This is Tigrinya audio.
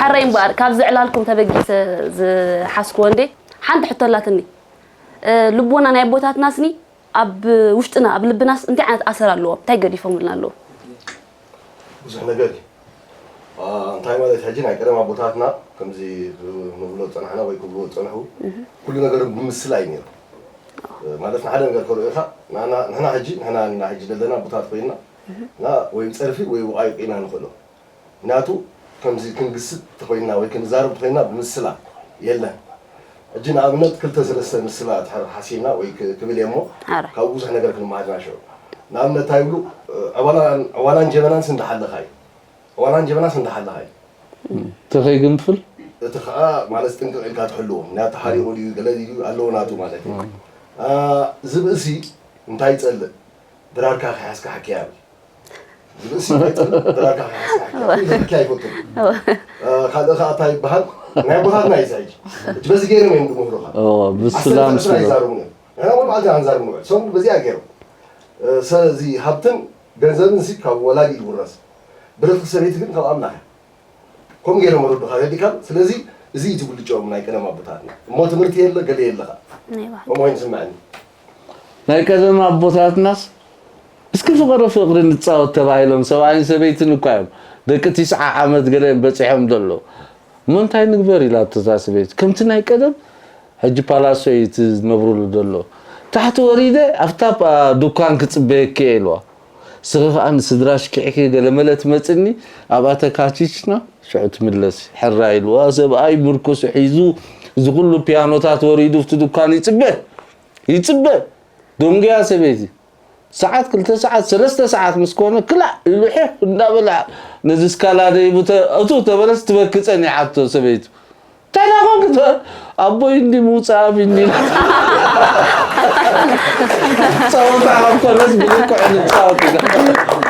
ሕራይ እምበኣር ካብዚ ዕላልኩም ተበጊሰ ዝሓስክዎ እንዴ ሓንቲ ሕቶ ኣላትኒ። ልቦና ናይ ኣቦታትናስኒ ኣብ ውሽጥና ኣብ ልብናስ እንታይ ዓይነት ኣሰር ኣለዎ? እንታይ ገዲፎምልና ኣለዉ? ብዙሕ ነገር እዩ። እንታይ ማለት ሕጂ ናይ ቀደም ኣቦታትና ከምዚ ንብሎ ዝፀናሕና ወይ ክብልዎ ዝፀንሑ ኩሉ ነገር ብምስላ እዩ ነይሩ። ማለት ንሓደ ነገር ከርእዩካ ንሕና ሕጂ ንሕና ኢና ሕጂ ዘለና ኣቦታት ኮይና እና ወይ ፀርፊ ወይ ውቃይ ኢና ንኽእሎ። ምክንያቱ ከምዚ ክንግስጥ ተኮይና ወይ ክንዛረብ ተኮይና ብምስላ የለን። ሕጂ ንኣብነት ክልተ ሰለስተ ምስላ ሓሲብና ወይ ክብል እየ እሞ ካብኡ ብዙሕ ነገር ክንመሃር ኢና ሽዑ። ንኣብነት እንታይ ይብሉ ዕዋላን ጀበናንስ እንዳሓለኻ እዩ። ዕዋላን ጀበናስ እንዳሓለኻ እዩ። ተኸይግንፍል እቲ ከዓ ማለት ጥንቅቕ ኢልካ ትሕልዎ ምክንያቱ ሓሪቑ ድዩ ገለ ድዩ ኣለዎ ናቱ ማለት እዩ። ዝብእሲ እንታይ ይፀልእ ድራርካ ከሓዝካ ሓኪያ ይብል። ዝብእሲ እንታይ ይፀልእ ድራርካ ከሓዝካ ሓኪያ ይብል። ሓኪያ ይፈቱ። ካልእ ከዓ እንታይ ይበሃል ናይ ኣቦታትና እዩ ሕጂ። ሕጂ በዚ ገይሮም እዮም ዝምህሩኻ። ብስላም ኣሰልጥና ይዛረቡ እዮም። ንሕና እውን መዓልቲ ኢና ንዛረብ ንውዕል። እሶም በዚኣ ገይሮም ሰዚ ሃብትን ገንዘብን ሲ ካብ ወላዲ ይውረስ። ብርኽቲ ሰበይቲ ግን ካብ ኣምላኽ እያ። ከምኡ ገይሮም ወረዱኻ ገዲካም። ስለዚ እዚ እዩ እቲ ብልጭኦም ናይ ቀደም ኣቦታትና። እሞ ትምህርቲ የለ ገለ የለ ኸዓ። ከምኡ ኮይኑ ይስምዐኒ። ናይ ቀደም ኣቦታትናስ እስኪ ፍቕሪ ፍቕሪ ንፃወት ተባሂሎም ሰብኣይን ሰበይትን እኳ እዮም ደቂ ቲስዓ ዓመት ገለ እዮም በፂሖም ዘለዉ። እሞ እንታይ ንግበር ኢላቶ እዛ ሰበይቲ ከምቲ ናይ ቀደም ሕጂ ፓላሶ እዩ እቲ ዝነብርሉ ዘሎ። ታሕቲ ወሪደ ኣብታ ዱኳን ክፅበየኪ እየ ኢልዋ። ንስኺ ከዓ ንስድራሽ ኪዕኪ ገለመለ ትመፅኒ ኣብኣ ተካቺችና ሽዑ ትምለሲ። ሕራይ ኢልዋ ሰብኣይ ምርኩስ ሒዙ እዚ ኩሉ ፒያኖታት ወሪዱ ኣብቲ ዱኳን ይፅበ ይፅበ። ደንጉያ ሰበይቲ ሰዓት ክልተ ሰዓት ሰለስተ ሰዓት ምስ ኮነ ክላእ ኢሉ ሒኽ እንዳበላ ነዚ ስካላ ደይቡ እቱ ተበለስ ትበኪ ፀኒሓቶ ሰበይቱ። እንታይ ዳ ኮንክ ኣቦይ እንዲ ምውፃእ ኣብ እንዲ ፃወታ ኣብ ኮነስ ብልክዕ ንፃወት ኢና።